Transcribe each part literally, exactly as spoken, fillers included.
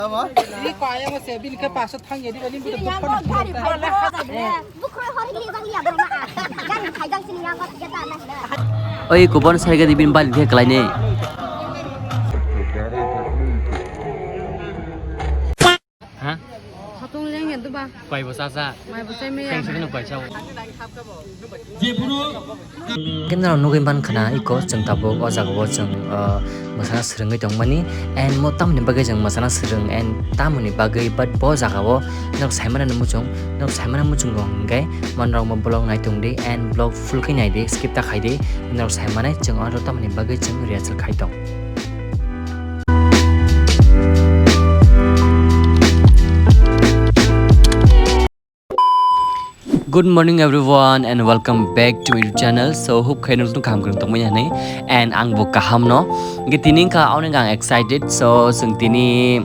Oi, kubun sai gadi bin bal dia kelai ne. Ha? Khatung leng ya duba. Pai bo sasa. Mai bo sai me ya. Keng sa keno pai chao. Khe norok nugwi mankha na iko chwng tabuk o jaga o chwng, uh, mwsana swrwngwi tongmani, and mo tamoni bagwi chwng mwsana swrwng and tamoni bagwi, but bo jaga o norok saimano muchung, norok saimano muchungo hwnkhe mo norok mo vlog nai tongdi and vlog full khe naidi, skip ta khaidi, norok saimanai chwng oro tamoni bagwi chwng rehearsal khai tong. Good morning everyone and welcome back to my YouTube channel. So hope khe nung kaham kwrwng tongmani hinwi and ang bo kaham no. Hwnkhe tini wngkha onek ang excited. So chwng tini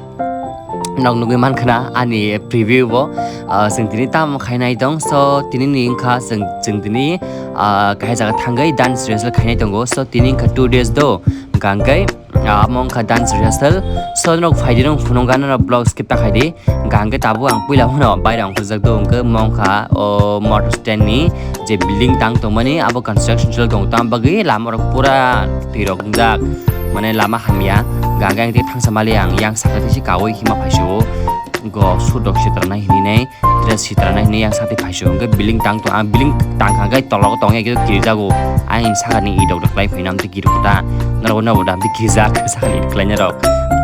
nok nugwi mankha na ani preview bo. Ah, chwng tini tamo khainai tong. So tini ni wngkha chwng, chwng tini, ah, kahai jaga thangwi dance rehearsal khainai tongo. So tini wngkha two days do. Hwnkhe, ah, amo wngkha dance rehearsal. So norok phaidi, norok phunukgana, norok vlog skip ta khaidi. Hwnkhe tabuk ang puila phano baire ongkhorjak do, hwnkhe mo wngkha o motor stand ni je building tang tongmani, abo construction choli tongo, tamo bagwi lama rok pura twi rok wngjak, mane lama hamya. Hwnkhe ang tei thangsa mali ang yang saka tei se kaui hima phaisio, go sudok sitra nai hinwi nai, dress sitra nai hinwi yang sati phaisio, hwnkhe building tang tong, ang building tang kha khe tolok tong ya khe kirijago, ang saka ni idok dok lai phaina amtwi kiri kota, norok norok da amtwi kirijak saka ni kwlai norok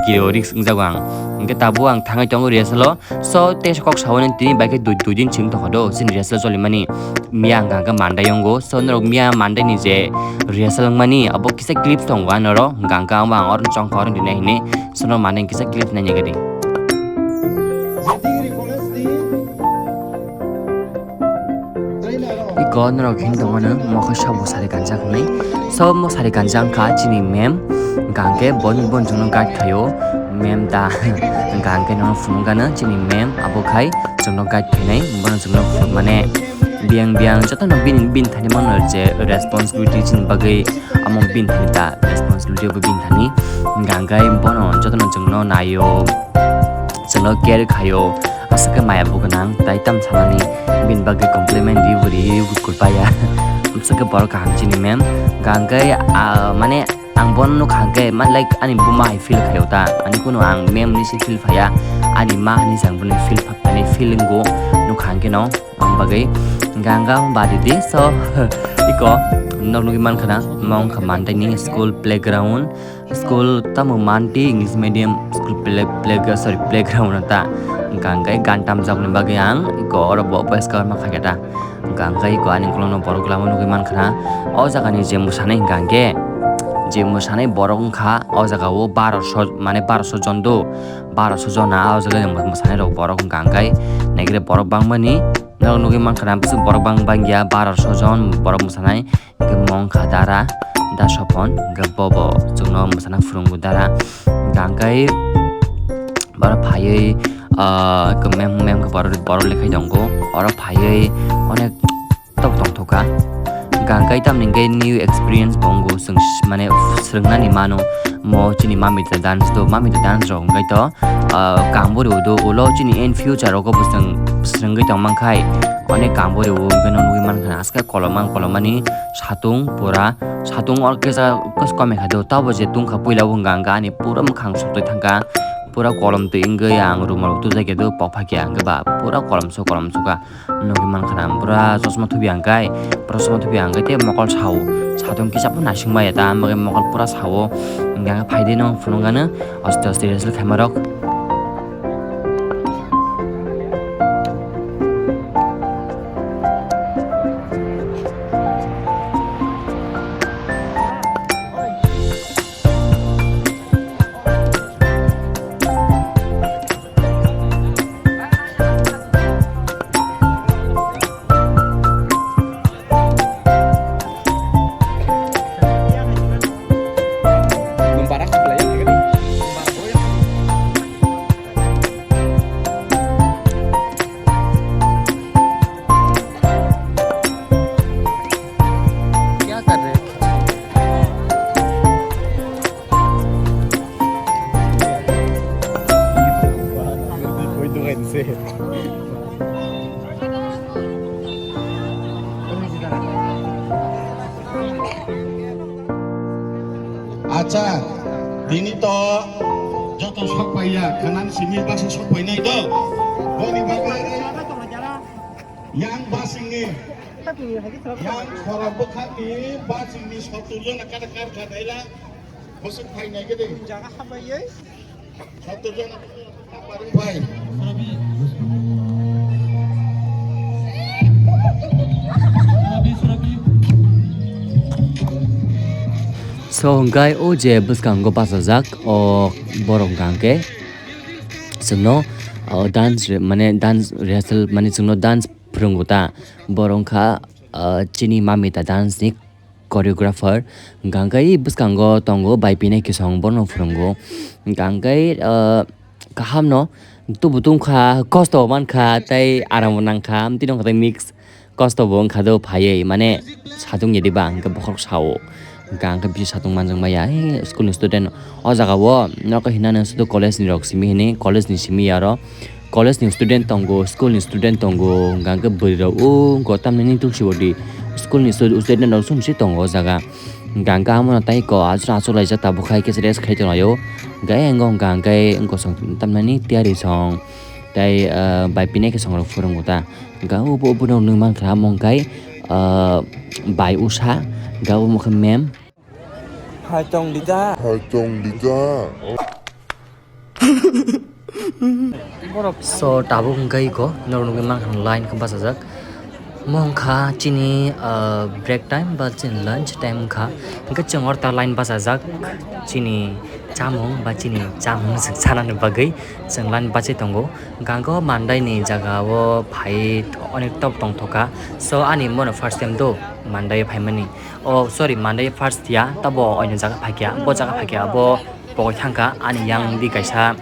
kiri risk wngjago ang. Hwnkhe tabuk ang thangwi tongo rehearsal o. So, tei kok sawi nang tini bai khe dui, dui din chwng tongkha do, chini rehearsal cholimani. Miya hwnkha hwnkhe Monday wngo. So, norok miya Monday ni je rehearsal wngmani, abo kisa clips tongo, ano ro hwnkha hwnkhe amo ang oro chongkha oro dinai hinwi. So, norok Monday ni kisa clips naina gadi. Iko norok hin tongmano, mokhe sabo sari kanjak hinwi. So, mo sari kanjak wngkha chini ma'am, hwnkha hwnkhe bon, bon chwngno guide khaio. Mem ta hwnkha hwnkhe nono phunukgano chini mem abo khai chwngno guide khainai, bono chwngno phunuk mane biyang biyang jotono bini, bini thani mano je responsibility chini bagwi amo bini thani ta responsibility abo bini thani. Hwnkha hwnkhe bono jotono chwngno naio, chwngno care khaio, aswk khe maya bo gwnang tai tam sanani bini bagwi compliment riwi riwi kwpaya. Aswk khe borok kaham chini mem. Hwnkha hwnkhe, ah, mane, ang bono nukha hwnkhe, ma, like, ani buma hai feel khaio ta, ani kunu ang mem ni se feel phaiya, ani ma hinwi se ang boni feel pha-, ani feel wngo, nukha hwnkhe no ang bagwi. Hwnkha hwnkhe ang badi di, so, iko, nok nugwi mankha na, mo wngkha Monday ni school playground, school tamo Manti English medium school play, play, sorry, playground ta, hwnkha hwnkhe gan tamjak ni bagwi ang iko oro bo, bo bwskang ma khaikha ta. Hwnkha hwnkhe iko ani ukulokno borok lama nugwi mankha na. O jagani je mwsanai hwnkha hwnkhe, je mwsanai borok wngkha o jagao barosho, mane barosho jon do, barosho jon a o jaga mwsanai rok borok hwnkha hwnkhe naikhe borok bangmani norok nugwi mankha na, bwswk borok bang bangya, barosho jon borok mwsanai. Hwnkhe mo wngkha dara, da Sopon, hwnkhe bobo chwngno mwsana phwrwngo dara. Hwnkha hwnkhe borok phaiwi, ah, mem, mem khe borok, borok lekhai tongo. Oro phaiwi onek tok tongthokha. Hwnkha hwnkhe tamni hwnkhe new experience bo wngo chwng s-, mane swrwngnani mano. Mo chini mamita dance do, mamita dance rok hwnkhe to, ah, kangbo rw do, ulo chini in future rogo bo chwng swrwngwi tongmankhai onek kangbo rw, hwnkhe no nugwi mankha na, aske kolom ang kolomani satung pura, satung o kisa kos komekha do, tabo je tungkha puila o hwnkha hwnkhe ani pura mwkhang sotwi thangkha, pura kolom twi wngwi ang room o tujakya do, pokphakya hwnkhe ba pura kolomsok kolomsokha. Nugwi mankha na, pura chosma thubi ang kai, pura chosma thubi ang kai, tei mokol sao, satung kisa phano naising maya ta, ang bagwi mokol pura sao, hwnkhe ang phaidi no phunukgano, aste aste rehearsal khaima rok. Acha, tini to joto sok paiya, khanan simi basa sok painai do. Boni bagwi yang basingni, yang khorok bwkhakni basingni sottur jona kada kar kha daila, bosok phainai gede. Jaga habai. So, hwnkhe o je bwskango bachajak, o borok hwnkha hwnkhe chwngno, o, dance re-, mane dance rehearsal, mane chwngno dance phwrwngo ta. Borok wngkha, o, chini Mamita dance ni choreographer, hwnkha hwnkhe bwskango tongo bai Pinai Kisong, bono phwrwngo. Hwnkha hwnkhe, ah, kaham no tubu tungkha, kosto mankha, tei aram bo nangkha, amtwi nongkha tei mix kosto bo wngkha do phaiwi, mane satung ya diba, hwnkhe bokhorok sao. Hwnkha hwnkhe bisi satung manjak maya, "He, school ni student o jaga o, nogo hinani sudu college ni rok simi hini, college ni simi ya aro." College ni student tongo, school ni student tongo, hwnkha hwnkhe bwrwi rok o wngkha tamni nini tungsi body school ni stu-, student rok sumsi tongo o jaga. Hwnkha hwnkhe amo no tei ko aswk aswk laijak tabuk khai khe rest khai tonglai o. Hwnkhe ayang o hwnkha hwnkhe wngkha song tamnani tiyari song tei, ah, bai Pinai Kisong rok phwrwngo ta. Hwnkha o bo, bo no nung mankha amo hwnkhe, ah, bai Usha, hwnkha omo khe ma'am. Hai tong di da. Hai tong di da. So, tabuk hwnkhe iko, norok nugwi mankha line khe bachajak. Mo wngkha chini, ah, break time ba chini lunch time wngkha. Hwnkhe chwng oro ta line bachajak chini chamung ba chini chamung swk sanani bagwi chwng line bachai tongo. Hwnkhe o Mandai ni jaga o phai onek top tongthokha. So, ani mono first time do Mandai o phaimani. Oh, sorry, Mandai first ya, tabo oino jaga phaikya, bo jaga phaikya, bo pokoi thangkha, ani yang di kaisa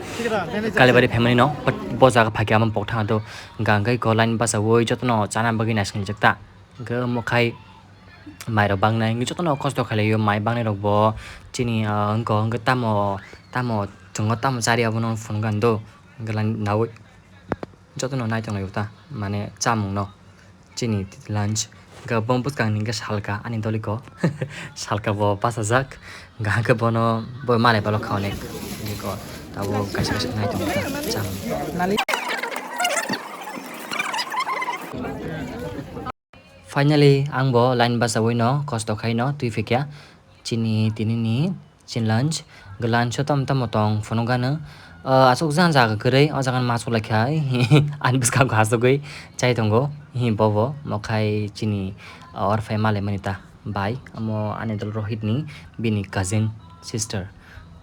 Kalibari family no, but bo jaga phaikya, amo pok thangkha to, hwnkha hwnkhe ko line bachawi jotono chana bagwi naisinglaijak ta, hwnkhe omo khai mai rok bangnai, hwnkhe jotono kosto khailaiyo, mai bangnai rok bo chini, ah, wngkha hwnkhe tamo, tamo chwngno tamo chari abono phunukha do, hwnkhe line nawi. Jotono nai tonglaio ta, mane chamungno, chini lunch. Hwnkhe bo bwskangni hwnkhe salka ani doliko. Salka bo bachajak. Hwnkhe bono bo malai palo kha onek. Doliko tabuk kaisa kaisa nai tongo ta chamung. Finally, ang bo line bachawi no kosto khai no twi phikya. Chini tini ni chini lunch, hwnkhe lunch o tamo tamo tong phunukgano. Ah, aswk jang jaga kwrwi, o jaga no ma suklaikha, ani bwskango asugwi chai tongo. Hi bobo, mokhai chini, ah, oro phai malaimani ta bai, omo ani dol Rohit ni bini cousin sister.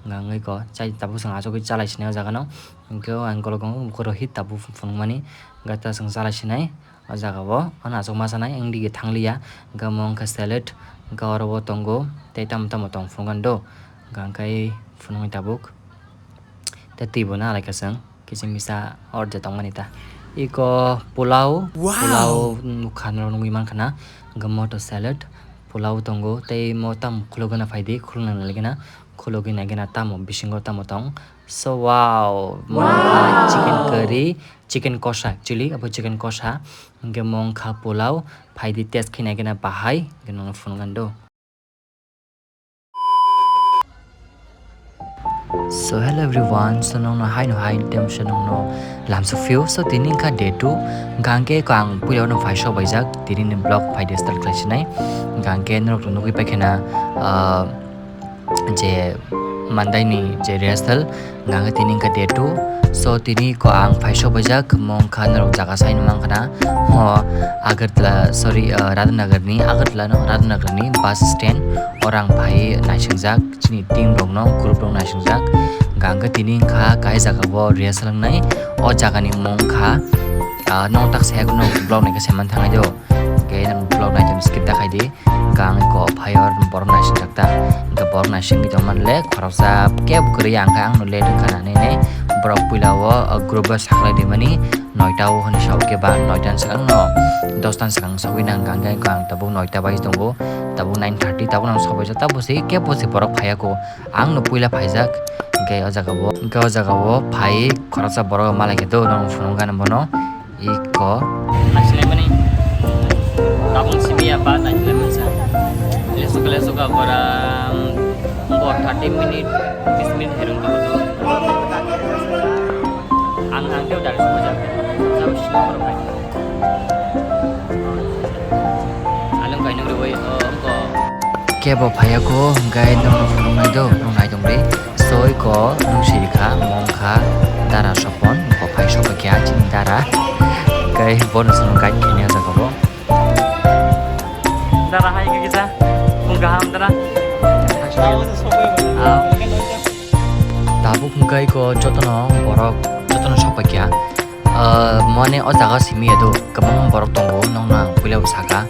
Hwnkhe ko chai tabuk chwng asugwi chalai sinai o jaga no. Hwnkhe o ang ukulukgo Rohit tabuk phunukmani, hwnkhe ta chwng chalai sinai. O jaga o, ano aswk ma sanai, wng dige thangliya, hwnkhe omo wngkha salad, hwnkhe oro o tongo, tei tamo tamo tong phunukgani do, hwnkhe phunukgwi tabuk, tei twi bo nalaikha chwng, kisa misa order tongmani ta. Iko pulao, wow, pulao nukha norok nugwi mankha na, hwnkhe moto salad, pulao tongo, tei mo tamo khulugwi na phaidi, khulugna nailaikhe na, khulugwi naikhe na tamo bisingo tamo tong, so wow, wow, chicken curry, chicken kosa, actually, abo chicken kosa, hwnkhe mo wngkha pulao, phaidi test khe naikhe na bahai, hwnkhe nono phunukgani do. So hello everyone, so nongno hai no hai tem se nongno lamsok phio, so tini wngkha day two, hwnkhe ko ang puila no phai sok baijak, tini ni vlog phaidi start khlai sinai, hwnkhe norok nugwi paikhe na, ah, je Mandai ni je rehearsal, hwnkhe tini wngkha day two. So tini ko ang phai sok baijak, mo wngkha norok jaga sai no mankha na. Ho Agartala, sorry, uh, Radhanagar ni, Agartala no Radhanagar ni bus stand, oro ang phai naisingjak, chini team rok no, group rok naisingjak. Hwnkhe tini wngkha kai jaga o rehearsal wngnai. O jaga ni mung wngkha, uh, nong tak saya no vlog naikhe saiman thangnai do. Hwnkhe nang vlog nai skip ta khaidi. Hwnkhe ang eko phai o borok naisingjak ta. Hwnkhe borok naisingwi tongmani le khoroksa kebo kwrwi ya, hwnkhe ang no late wngkha nani hinwi borok puila o, o group o saklai rimani noita o hinwi sao khe ba noita ni swkang no dosta ni swkang sogwi nang hwnkhe ang tabuk noita bai tongo, tabuk nine thirty tabuk nang sobaijak tabuk se kebo se borok phaiya kho. Ang no puila phaijak, Hwnkhe o jaga o, hwnkhe o jaga o phai khoroksa borok malai khe do, nono phunukgani bono iko. Naisinai mani tabung simi ya ba naisinai mansa. Lesuka lesuka borang bo thirty minute, bis minute herung ka bodo. Ang ang teo dari suka jaga. Jauh sini orang baik. Alung kainung rewoi, oh, engko. Kebo phaiya ko, hwnkhe nono phunuknai do, phunuknai tongdi. Soi ko, nung siri kha, mong kha, dara sopon, bo phai sopakya, chini dara. Kai bono sono guide khainai o jaga bo. Dara hai khe kisa, mung kaham dara. Ah. Tabuk hwnkhe ko jotono borok, jotono sopakya. Ah, mane o jaga simi ya do, kwbangma borok tongo, nokno ang puila bo saka,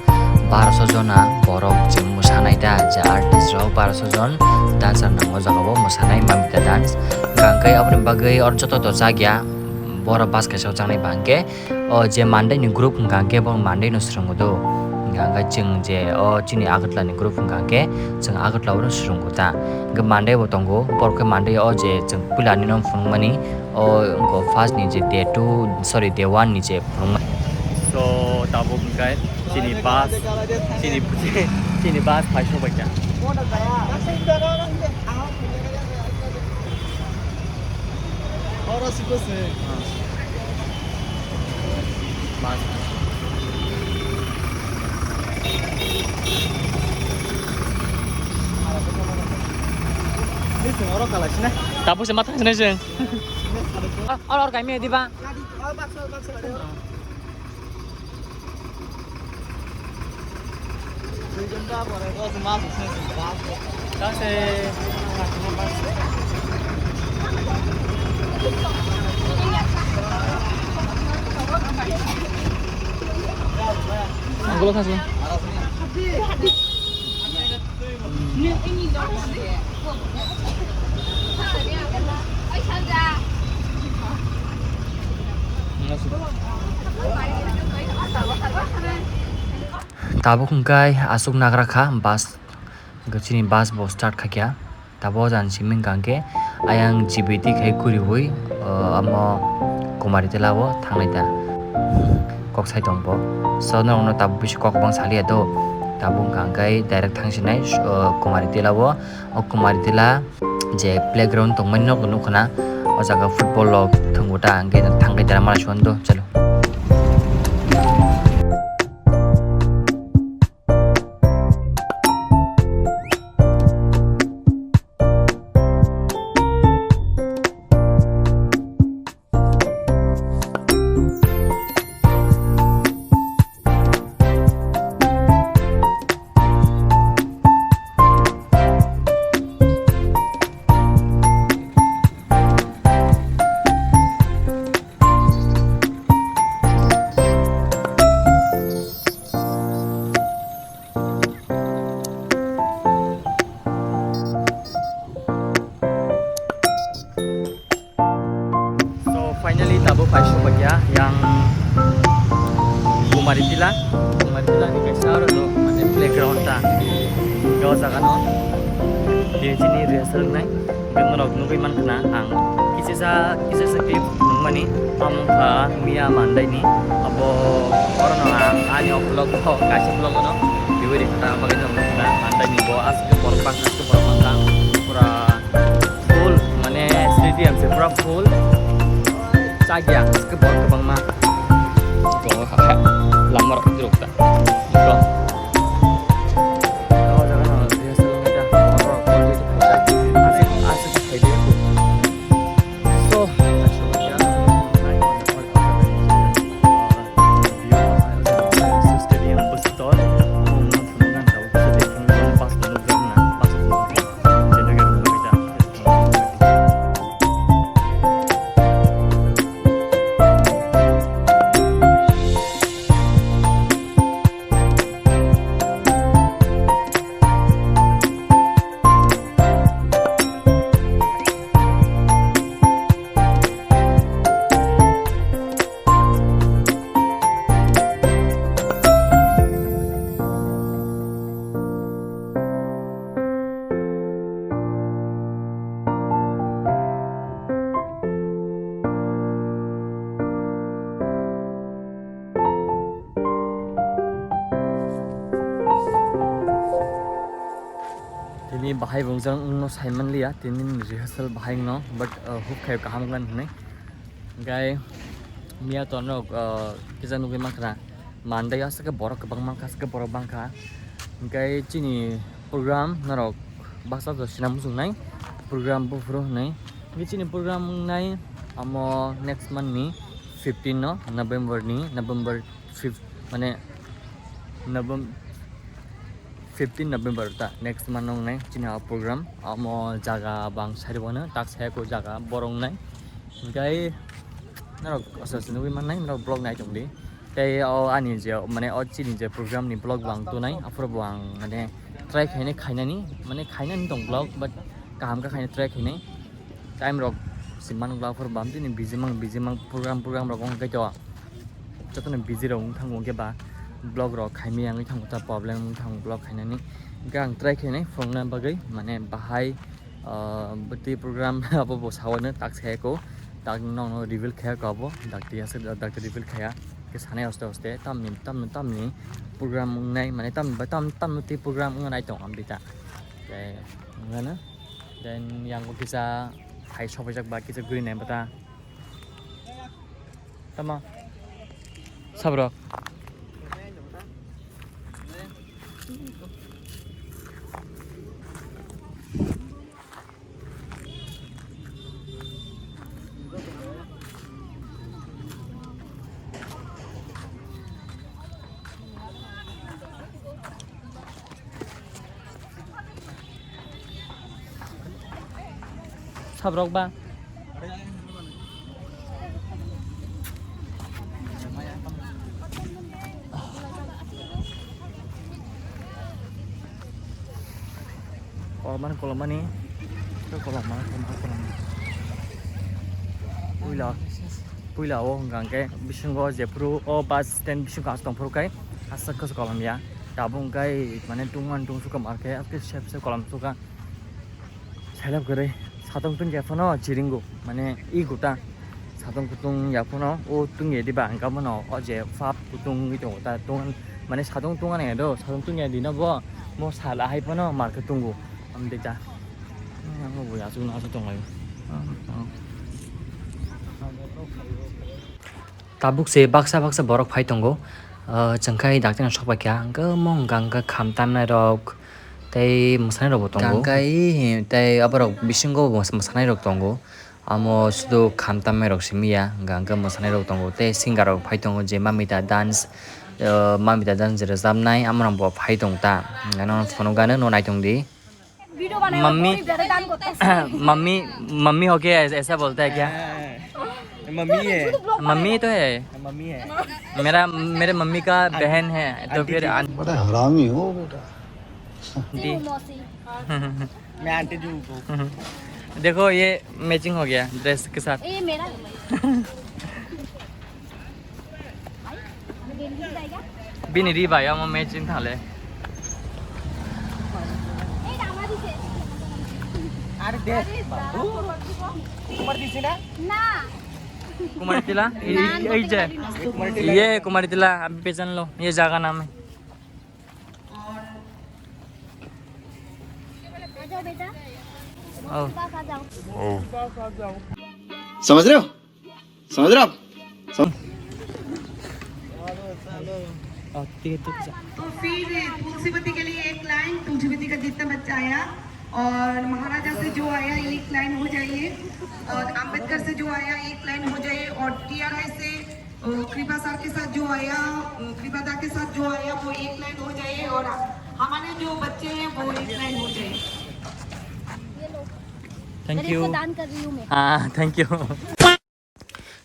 barosho jona borok je mwsanai da, je artist rok, barosho jon dancer nango o jaga o mwsanai, Mamita dance. Hwnkhe aboni bagwi oro joto to chak ya, borok bus kaisa o chanai ba hwnkhe, o je Monday ni group hwnkha hwnkhe bo Monday no swrwngo do. Hwnkha hwnkhe chwng je o chini Agartala ni group hwnkha hwnkhe chwng Agartala o no swrwngo ta. Hwnkhe Monday bo tongo, borok khe Monday o je chwng puila ani no phunukmani, o wngkha first ni je day two, sorry, day one ni je phunukmani. So, tabuk hwnkhe chini bus, chini, chini bus phai sokbaikha. Oro si ko se. Mas. Ni se oro kala sina. Tapo se mata sina se. Oro oro kaimi diba. Ang gulo kasi. Tabuk hwnkhe aswk nagra kha bus, chini bus bo start khaikha. Tabuk o jani simi hwnkha hwnkhe ayang G B T khai kuriui, o, omo Kumari Tila o thanglai ta kok sai tongbo. So norokno tabuk bisi kok bang saliya do. Tabuk hwnkha hwnkhe direct thangsinai, o, Kumari Tila o. O Kumari Tila je playground tongmani nokno nukha na, o jaga football rok thwngwi ta, hwnkhe thangkhe dera mala suan do, chalo. So finally tabuk paisuk ya yang Kumari Tila, Kumari Tila ni kaisa aro do mane playground ta. Yo jaga no. Di sini rehearsal nai. Norok nugui mankha na ang kisa sa, kisa sa clip nungmani, amo wngkha miya Monday ni. Abo oro no ang ani o vlog o kaisa vlog no twiwi rikha ta, bagwi no wngkha na Monday ni bo aswk borok bangkha, aswk borok bangkha, pura full mane stadium se pura full chakya, aswk borok kwbangma. Bo ha ha lama rok rok ta. Bo. O jaga no rehearsal wngkha ta, borok already phaijak. Aswk, aswk phaidi. So, stadium bwswk tor. Bahai bo wngjak wngno saimanliya, tini rehearsal bahai wngno, but, uh, huk khaio kaham wngkha hinwi. Hwnkhe miya torno, uh, kisa nugwi mankha, Monday aswk borok kwbang mankha, aswk borok bangkha. Hwnkhe chini program norok baksa to sina muchungnai, program buphuru hinwi. Hwnkhe chini program wngnai amo next month ni fifteen no, November ni, November fifth, mane Novem-, fifteen November ta next month wngnai chini o program. Amo jaga bang sari bono tak saya ko jaga borok wngnai. Hwnkhe norok aswk aswk nugwi mannai, norok vlog nai tongdi. Tei o ani je, mane o chini je program ni vlog bo ang tonai, aphuru bo ang mane try khainai khainani, mane khainani tong vlog, but kaham kha khaina try khainai. Time rok si man vlog phuru bam tini busy mang, busy mang program, program rok wng khe to jotono busy rok wng thango, hwnkhe ba vlog rok khaimaya wngwi thango, ta problem wng thango vlog khainani. Hwnkhe ang try khainai phunukna bagwi, mane bahai, ah, bwtwi program abo bo sawano tak saya ko, tak nokno reveal khaya ko abo, dakti aswk dakti reveal khaya, khe sanai hoste hoste tamni, tamni, tamni program wngnai, mane tamni, tam, tamni twi program wngna nai tong amtwi ta. Tei wngano. Then yang o kisa hai sopaijak ba kisa guri nai bata. Tama. Sabrok. Sabrok ba. Kolomani, kolomani. Kolomani, kolomani, kolomani. Puila, puila o hwnkha hwnkhe bisingo jephuru o bus stand bisingo aswk tongphuru khe aswk khe kolom ya. Tabuk hwnkhe mane tungmani tungsukha markhe aswk sep sep kolom sukha. Selep kwrwi satong tungya phano chiringo, mane i guta satong kutung ya phano o tungya diba, hwnkha phano o je pap kutung wngwi tongo ta tong, mane satong tungani do, satong tungya dino bo mo sal ahai phano markhe tungo, amtwi ta. Ang bo ya chukno aswk tonglaio. Tabuk se baksa baksa borok phai tongo. Ah, chwng khai dakti no sok paikha, hwnkhe omo hwnkha hwnkhe kham tamnai rok tei mwsanai rok bo tongo. Hwnkhe tei aborok bisingo bo mwsanai rok tongo. Amo sudu kham tamnai rok simi ya, hwnkha hwnkhe mwsanai rok tongo tei singer rok phai tongo je Mamita dance, ah, Mamita dance rwchapnai amo rok bo phai tong ta. Hwnkhe no phunukgano no naitong di. Video बनाएगा, मम्मी, पूरी गर्दन को तोड़। Mummy, mummy होके ऐसा, ऐसा बोलता है क्या? हाँ, मम्मी है। मम्मी तो है। मम्मी है। मेरा, मेरे मम्मी का बहन है, तो फिर आंटी जी। आन- बड़ा हरामी हो बेटा। जी। मौसी। मैं आंटी जी को। देखो, ये मैचिंग हो गया ड्रेस के साथ। ये मेरा है। Bini ri bai omo matching thale. Kumar Tila? Ei, ei je. Kumar Tila. Ye Kumar Tila, abhi pehchan lo. Ye jaga naam hai. Oh. समझ रहे हो? समझ रहे हो आप? सम- तो फिर तुलसीवती के लिए एक लाइन, तुलसीवती का जितना बच्चा आया, और महाराजा से जो आया एक लाइन हो जाइए, और अंबेडकर से जो आया एक लाइन हो जाइए, और टीआरआई से, अ, कृपा सर के साथ जो आया, अ, कृपा दा के साथ जो आया वो एक लाइन हो जाइए, और हमारे जो बच्चे हैं वो एक लाइन हो जाइए। Thank you. दान कर रही हूँ मैं। हाँ, thank you.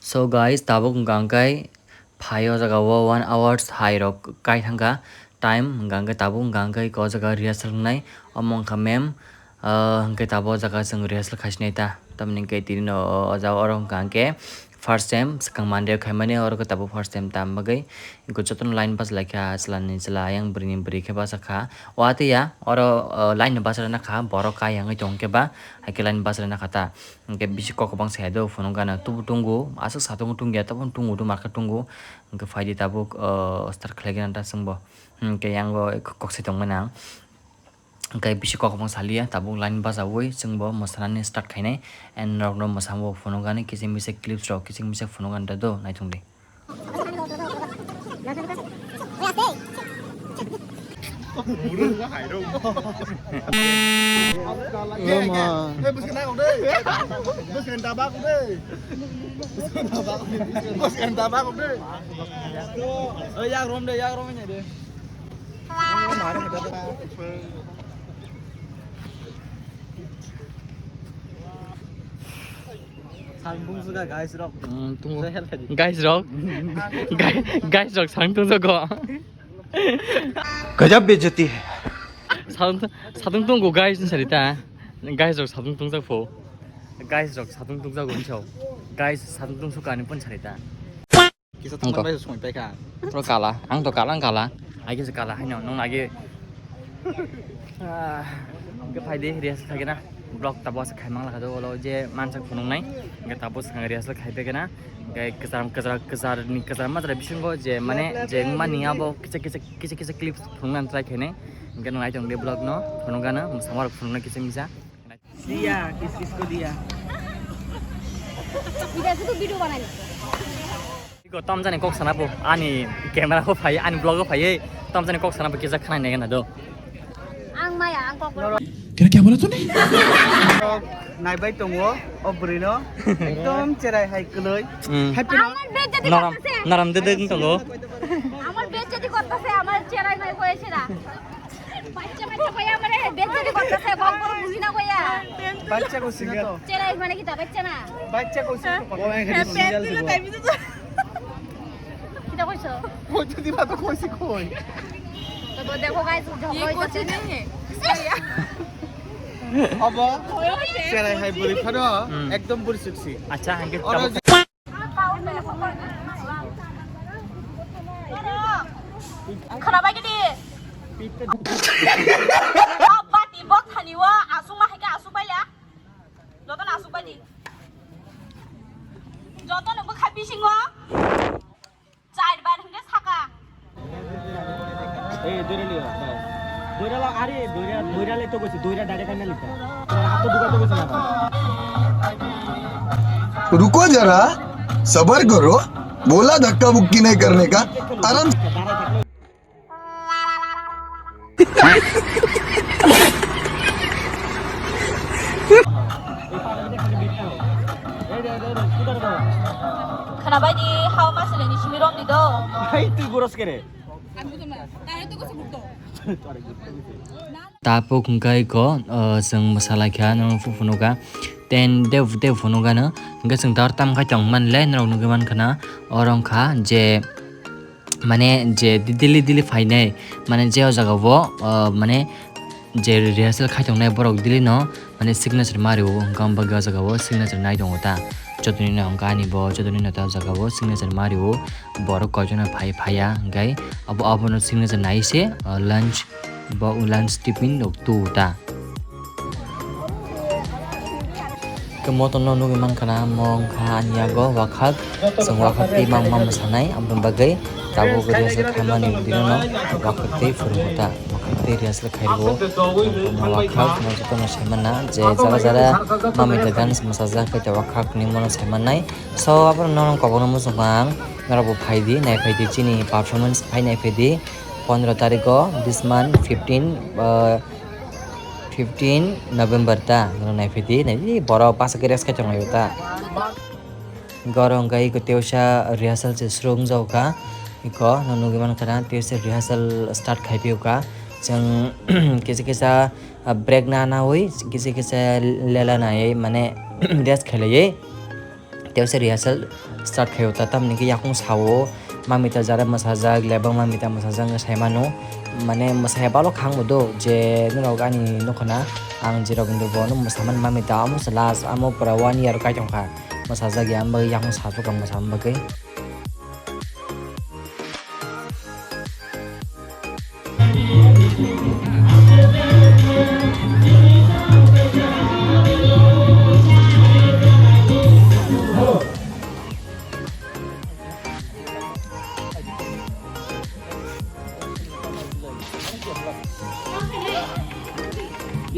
So guys, tabuk hwnkha hwnkhe phai o jaga o one hours hai rok kai thangkha time, hwnkha hwnkhe tabuk hwnkha hwnkhe o jaga rehearsal wngnai, omo wngkha ma'am, ah, hwnkhe tabuk o jaga chwng rehearsal khaisinai ta, tamoni hwnkhe tini no o jaga oro hwnkha hwnkhe first time swkang Monday o khaimani, oro khe tabuk first time tam bagwi jotono line bachalaikha, chwla ni chwla, ayang bwrwi ni bwrwi khe bachakha, watwi ya oro, ah, line no bachalaina kha, borok kai wngwi tong khe ba, hai khe line bachalaina kha ta. Hwnkhe bisi kok kwbang se hai do, phunuk gana tubu tungo, aswk satung tungya, tabuk tungo, do market tungo. Hwnkhe phaidi tabuk, ah, start khlai gana ta chwngbo. Hwnkhe yango kok se tongmani ang. Hwnkhe bisi kok bangsa liya, tabuk line bachaui chwngbo mwsanani start khainai. And norokno mwsamo phunukgani, kiching bisa clips rok kiching bisa phunukgani do, naithung di. Yak rom de, yak rom de. Salbung suka guys rok. Hmm, tunggu. Saya tadi. Guys rok. Guys, guys rok sang tung jago. Gajab bejati hai. Satung, satung tunggu guys ni sarita. Guys rok satung tung jago. Guys rok satung tung jago ni sao. Guys satung tung suka ni pun sarita. Kisa tongmani bai songwi paikha. Pro kala, ang to kala, ang kala. Ai kisa kala, haino, nung agi. Ah, ke phai di, rehearsal khai kena. Vlog tabo asa khai mang lakha do, olo je mansak phunung nai. Ke tabo sa rehearsal khai pe kena. Ke kesar, kesar, kesar ni, kesar matra bisingo je, mane, je mani abo kisa, kisa, kisa, kisa clips phunung nan try khai nai. Ke nung ai tong de vlog no, phunung gana, samar phunung na kisa, kisa. Diya, kiss kiss ko diya. Ida sudu video banai. Iko tom jani kok sana po, ani camera ko phai, ani vlog ko phai, tom jani kok sana po kisa khana nega na do. Ang maya, ang kok. Kira kya bola tune? Naibai tongo, o bwrwino. Ekdom cherai hai kwlwi. Hmm. Happy no? Amar bejjati naram, kortase. Naram de de tongo. Amar bejjati kortase, amar cherai nai koyese na. Bachcha, bachcha, koya mane, bejjati kortase, gom gom buji na koya. Bachcha ko sina to. Cherai mane kita, bachcha na. Bachcha ko sina to. Kita koiso? Koi to diba to koisi koi. To dekho guys, jhoglo hoichhe. Abo. Cherai hai bwrwi phano, hmm, ekdom bwrwi suksi. Acha, hangke oro tamo. Khwnabai gidi. Bati bok thani o aswk ma hai khe aswk bai le. Joto no aswk bai di. Joto no bwkha bisingo. Char bar hwnkhe saka. Ei, duri liyo, bas. Duri lo, ari, duri, duri le to gosi, duri direct kan lita. Ato duga to gosi na. रुको जरा, सबर करो, बोला धक्का मुक्की नहीं करने का, आराम से। Khwnabai di, hao ma sile ni simi rom di do. Hai, twi boros kere. Tapuk hwnkhe iko, uh, chwng mwsalaikha, norok phunukha. Ten de, de phunukha no. Hwnkhe chwng tar tam khai tong man le, norok nugwi mankha na. Oro wngkha je, mane je di-, daily, daily phainai, mane je o jaga o, uh, mane je rehearsal khai tongnai borok daily no, mane signature ma rio, wngkha bagwi o jaga o signature nai tongo ta. Joto ni no wngkha ani bo, joto ni no ta o jaga o signature ma rio, borok koichona phai, phaiya, hwnkhe abo, abono signature nai se, uh, lunch, bo lunch tiffin rok tu ta. Ke motor no nugwi mankha na, mo wngkha ani yago wakhak, chwng wakhak twi ma, ma mwsanai, aboni bagwi tabuk rehearsal khaimani bini no wakhak twi phwrwngo ta, wakhak twi rehearsal khairwo, wakhak no joto no sai mana je jara jara mamita dance mwsajak khe wakhak ni mono sai mannai. So, abono nono kobokno muchung ang, norok bo phai di, nai phai di, chini performance phai nai phai di, pondro tarikh o this month fifteen, uh, fifteen November ta, norok nai phai di, nai di, borok basa khe rest khai tong laio ta. Goro hwnkhe iko teosa rehearsal se srung jao kha, iko no nugwi mankha na, teosa rehearsal start khai phio kha, chwng kisa kisa, uh, break na naui, kisa kisa lela nai, mane rest khai laiwi. Teosa rehearsal start khaio ta, tamni khe yakung sao mamita jara mwsajak, lebang mamita mwsajak wngwi sai mano. Mane mwsai balo khangbo do je norok ani nukho na, ang je Rabindra Bhavan o mwsamani mamita amo se last, amo pura one year kai tongkha mwsajak ya, amo bagwi yakung sajakha mwsama bagwi.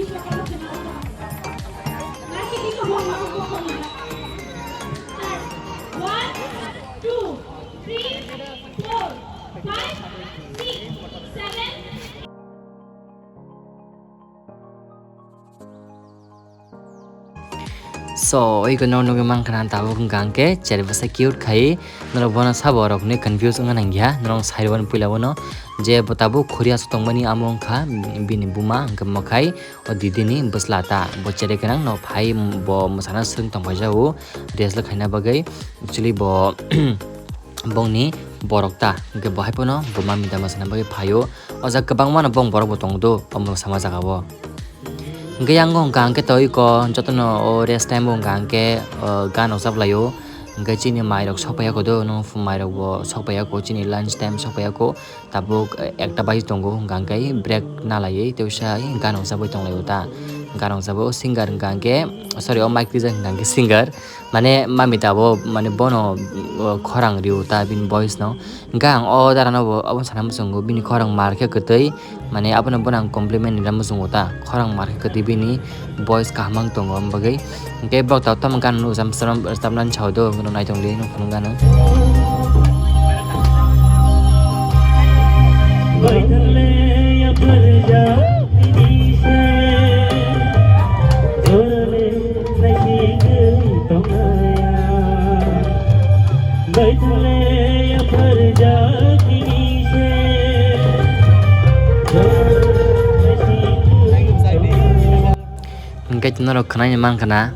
One, two, three, four, five, six, seven. So, oi ko no nugwi mankha tabo hwnkha hwnkhe cheri bwsa cute khai norok bono sabo rokni confuse wngna nangya norok sai rwani puila bono je bo tabuk khuri aswk tongmani amo wngkha bini buma hwnkhe mokhai o didi ni bwsla ta bo cheri gwnang no phai bo mwsana swrwng tongpai jago dress le khaina bagwi actually bo bongni borok ta hwnkhe bo haiphano bo mami da mwsana bagwi phaio o jaga kwbangma no bong borok bo tongo do omo sama jaga o. Hwnkhe yang wngkha hwnkhe tei iko jotono o rest time o wngkha hwnkhe, o, gan rok chaplaio. Hwnkhe chini mai rok sokpaiya kho do, no mai rok bo sokpaiya kho, chini lunch time sokpaiya kho. Tabuk, eh, ekta bai tongo hwnkha hwnkhe break nalaiwi tei usa gan rok chabwi tonglaio ta. Gan rok chabwi o singer hwnkha hwnkhe, sorry, o mic twijak hwnkha hwnkhe singer. Mane mami tabuk mane bono, o, khorang rio ta bini voice no. Hwnkhe ang o dara no bo obo sana muchungo bini khorang mar khe kwtwi. Mane abono bono ang compliment rwna muchungo ta, khorang mar khe kwtwi bini voice kaham wng tongo, aboni bagwi hwnkhe borok tabuk tamo gan rwchap-, rwchapnani sao do, hwnkhe naitok di, nukung gana. Hwnkhe norok khwnai mankha na,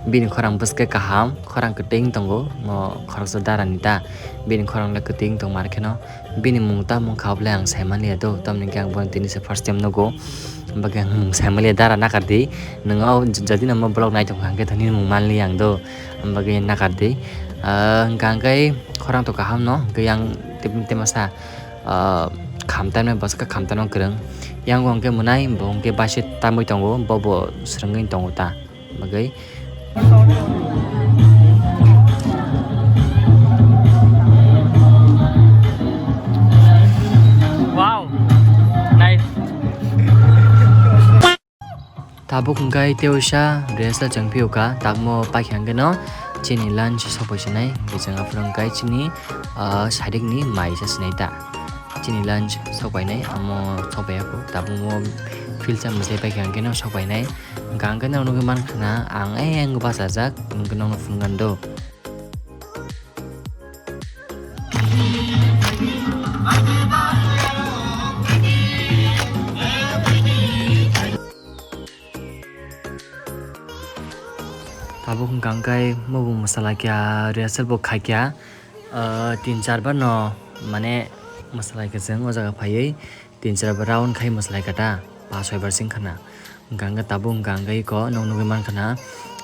bini khorang bwskhe kaham, khorang kwtwi wng tongo, mo khoroksa dara ni ta, bini khorang le kwtwi wng tong mar kheno. Bini mung tamo wngkha obo le ang sai manliya do, tamoni hwnkhe ang bono tini se first time nugo. Hwnkhe ang mung sai manliya dara nakardi. Nwng o j-, jodi no mo vlog nai tongkha hwnkhe thani mung manliya ang do. Hwnkhe nakardi. Ah, hwnkha hwnkhe khorang to kaham no, hwnkhe yang tei, tei masa, ah, khamtang no bwskha khamtang no kwrwng. Yang bo hwnkhe mwnai, bo hwnkhe baise tamwi tongo, bo bo swrwngwi tongo ta. Bagwi. Wow. Nice. Tabuk hwnkhe tei usa rehearsal chwng phiyokha, takmo paikha hwnkhe no chini lunch sokpaisinai, hwnkhe chwng aphuru hwnkhe chini, ah, sadik ni mai chasinai ta. Chini lunch sokpainai, amo sokpaiya kho, tabukmo philsa mwsai paikha hwnkhe no sokpainai. Hwnkha hwnkhe norok nugwi mankha na ang ayang bachajak, hwnkhe nokno phunukgani do. Tabuk hwnkha hwnkhe mobung mwsalaikha, rehearsal bo khaikha, ah, tin char bar no mane mwsalaikha chwng o jaga phaiwi. Tin char bar round khai mwsalaikha ta, pas soi bar sing khana. Hwnkha hwnkhe tabuk hwnkha hwnkhe iko nok nugwi mankha na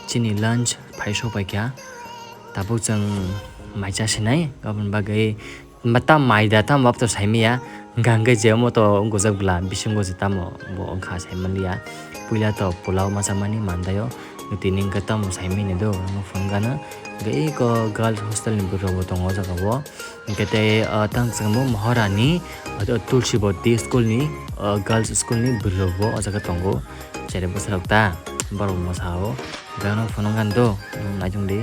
chini lunch phai sokpaikha. Tabuk chwng mai chasinai, aboni bagwi ma-, tam mai da, tam wap to saimanya. Hwnkha hwnkhe je omo to gojak bwla, bisingo je tamo bo wngkha saimanliya. Puila to pulao ma chamani mandaio, tini hwnkhe tamo saimanya do, omo phunukgana. Hwnkhe iko girls hostel ni bwrwi rokbo tongo o jaga o. Hwnkhe tei, ah, tang chwngmo Maharani, ah, Tulsi Bodhi school ni, ah, girls school ni bwrwi rokbo o jaga tongo. Cherai bwsarok ta, borok mwsao. Hwnkhe ano phunukgani do, naitung di.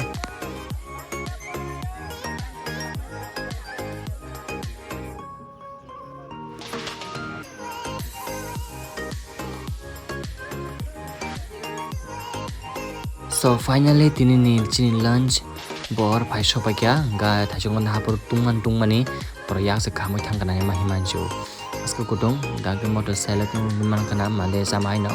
So finally tini ni chini lunch bor phai sokpaikha, hwnkhe thaisok mani haphuru tungmani tungmani borok yak se khamwi thangkha nai ma hinmani se o. Aske kutung hwnkhe motor select wngwi mankha na mande chama haino.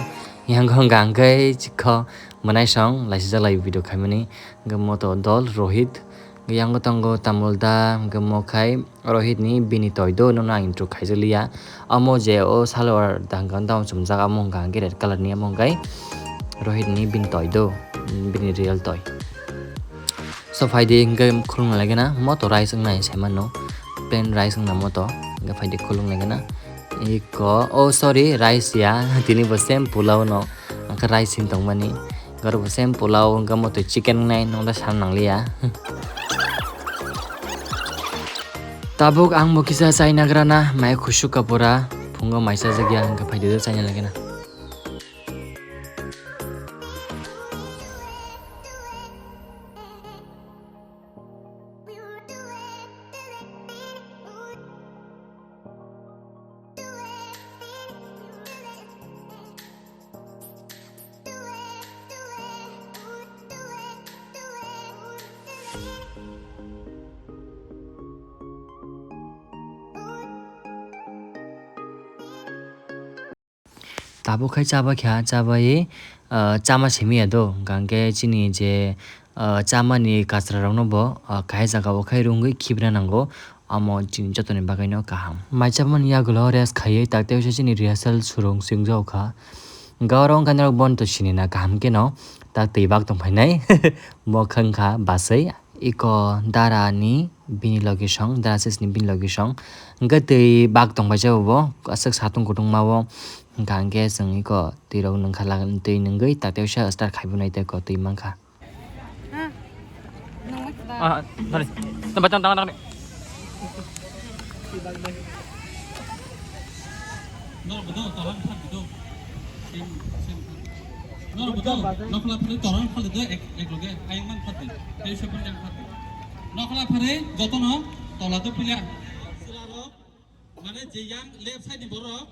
Yang hwnkha hwnkhe chikho mwnaisong laisijak lai video khaimani. Hwnkhe moto dol Rohit, hwnkhe yango tongo Tamul da, hwnkhe mokhai Rohit ni bini toi do, nono ang intro khaijak liya. Amo je o salwar da hwnkhe tamo chumjak, amo hwnkha hwnkhe red colour ni, amo hwnkhe Rohit ni bini toi do, bini real toi. So phaidi hwnkhe khulumna lagina moto rice wngnai saimano, plain rice wngna moto, hwnkhe phaidi khulumna lagina. Iko, oh sorry, rice ya, tini bo same pulao no, hwnkhe rice hin tongmani. Goro bo same pulao, hwnkhe moto chicken wngnai, nokda san nangliya. Tabuk ang bo kisa chaina grana, mai khusuk kapura, phungo mai chajakya, hwnkhe phaidi do chaina lagina. Tabuk khai chabai kha, chabai, ah, chama simi ya do. Hwnkha hwnkhe chini je, ah, chamani kasra rokno bo, ah, kahai jaga o khai rwngwi khibra nango. Amo chini jotoni bagwino kaham. Mai chamani yagulo rest khaiwi tak teisa chini rehearsal surung swngjao kha. Hwnkhe oro wngkha norok bono to sini na kaham kheno. Tak twi bak tong phainai. Bo kha wngkha baswi. Iko dara ni bini logi song, dara sis ni bini logi song. Hwnkhe twi bak tong paisa bo, aswk satung kutung ma o. Hwnkha hwnkhe chwng iko twi rok nwngkha la, twi nwngwi tak teisa start khai bo nai tei ko twi mankha. Ah, sorry. Tamba chang tang tang. Norok bo do, tolang phan do. Sim, sim. Norok bo do, nokla phale tolang phale do, ek, ek loge, ayang man phate. Tei sepon yang phate. Nokla phale jotono tola do pila. Sila rok, mane je yang left side ni borok,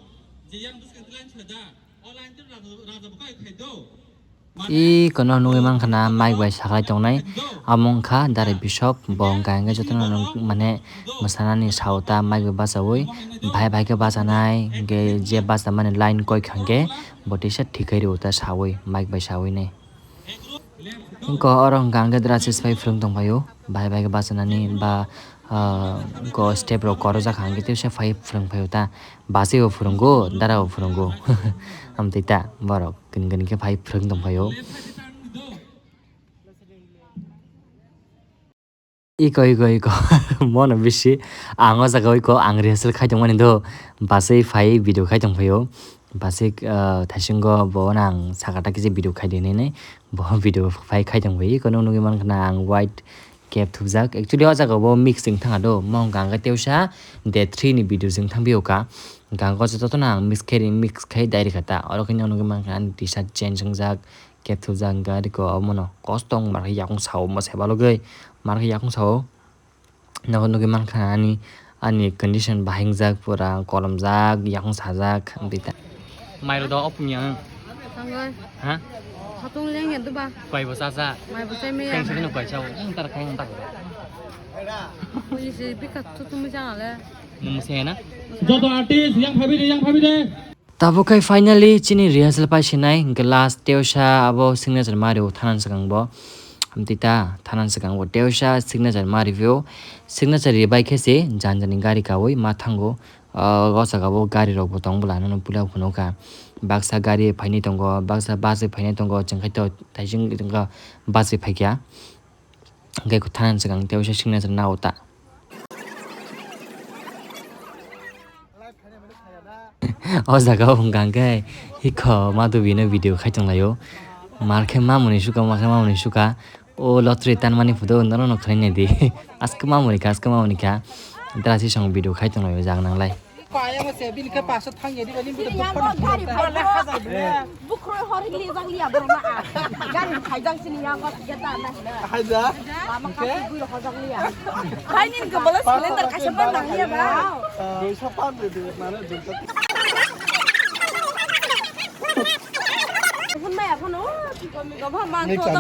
je yang bwskang line sida. O line to raja, raja bukai khai do. I kono nugwi mankha na mic bai saklai tongnai, amo wngkha Dare Bishop, bo hwnkha hwnkhe jotono nwng mane mwsanani sao ta mic bai bachaui, bahai bahai khe bachanai, hwnkhe je bachamani line koi kha hwnkhe bo teisa thik khe rio ta saui, mic bai saui nai. Wngkha oro hwnkha hwnkhe dara sis bai phwrwng tongphaio, bahai bahai khe bachanani ba, ah, wngkha step rok korojak kha hwnkhe teisa phai phwrwng phaio ta, bachai bo phwrwngo, dara bo phwrwngo, amtwi ta borok. Kini kini khe phai phwrwng tong phaio. Iko, iko, iko. Mono bisi ang o jaga o iko ang rehearsal khai tongmani do. Basui phai video khai tong phaio. Basui, ah, thaisingo bo nang sakata kisa video khai di hinwi bo video phai khai tong phaio. Iko nung nugwi mankha na ang white cap thupjak. Actually o jaga o bo mix wng thangha do. Mo hwnkha ang khe teusa day three ni video se wng thang phaio kha. Hwnkha ang khe jotono ang mix khai, mix khai direct kha ta. Oro khe nung nugwi mankha ani T-shirt change wngjak. Khe thupjak hwnkhe ariko omono kosto wng markhe yakung sao, omo se balogwi markhe yakung sao. Nogo nugwi mankha ani, ani condition bahai wngjak, pura kolomjak, yakung sajak, amtwi ta. Mairok do opung yang. Tangoi. Ha? Khatung leng ya duba. Kwai bo chacha. Mai bo chai me ya. Teng sakino kwai chao. Ang tar khai ang tar. Ui si bika tutu mujang ale. Nung se na? Joto artist yang phabi de, yang phabi de. Tabuk khai finally chini rehearsal pai sinai, hwnkhe last teusa abo signature ma rio thanan swkang bo. Amtwi ta thanan swkang bo teusa signature ma ripio. Signature ribai khe se jani jani gari kaui ma thango. O, o jaga bo gari rok bo tong bwla, nono puila phunukha. Baksa gari phainai tongo, baksa bus bai phainai tongo, chwng khai to thaising wngkha bus bai phaikha. Hwnkhe thanan swkang teusa signature nao ta. O jaga o hwnkha hwnkhe hiko madubino video khai tonglaio. Mar khe mamoni suka, mar khe mamoni suka. O lottery tanmani photo norokno khwnai naidi. Aske mamoni kha, aske mamoni kha. Drasi song video khai tonglaio jaga nanglai. Kaya mo se bini khe paso thang ya di bani buda. Bini yango gari phai. Bukroi hor hili jang liya borok na a. Gari phai jang sini yango tiga ta na hina. Haja. Lama kasi gui rok hojak liya. Hai nin ke bola cylinder kaisa pa nang liya ba. Dui sa pan de de mana dui sa. Phun maya phun o. Ni kami gaba man to ta.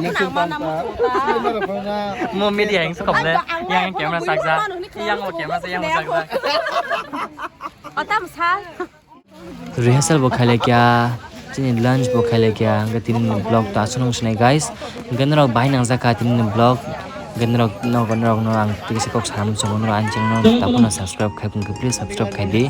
Mo media yang sukop le. Yang camera sakja. Yang o camera sa yang o sakja. Otam sa. Rehearsal bo khailai kya, chini lunch bo khailai kya, hwnkhe tini ni vlog to aswk nung sinai guys. Hwnkhe norok bahai nangjakha tini ni vlog. Hwnkhe norok, norok, norok no ang tisa kok sanam chungo, norok ani channel no tapuna subscribe khai, hwnkhe please subscribe khai di.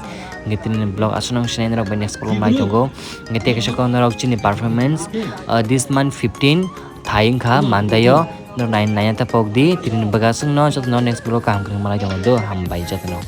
Hwnkhe tini ni vlog aswk nung sinai, norok bai next vlog mai tongo. Hwnkhe tei kaisa kok norok chini performance, uh, this month fifteen thai wngkha Monday o, norok nai, naina ta pok di, tini ni bwkha aswk no, joto no next vlog kaham kwrwng malai tongo do, hambai joto no.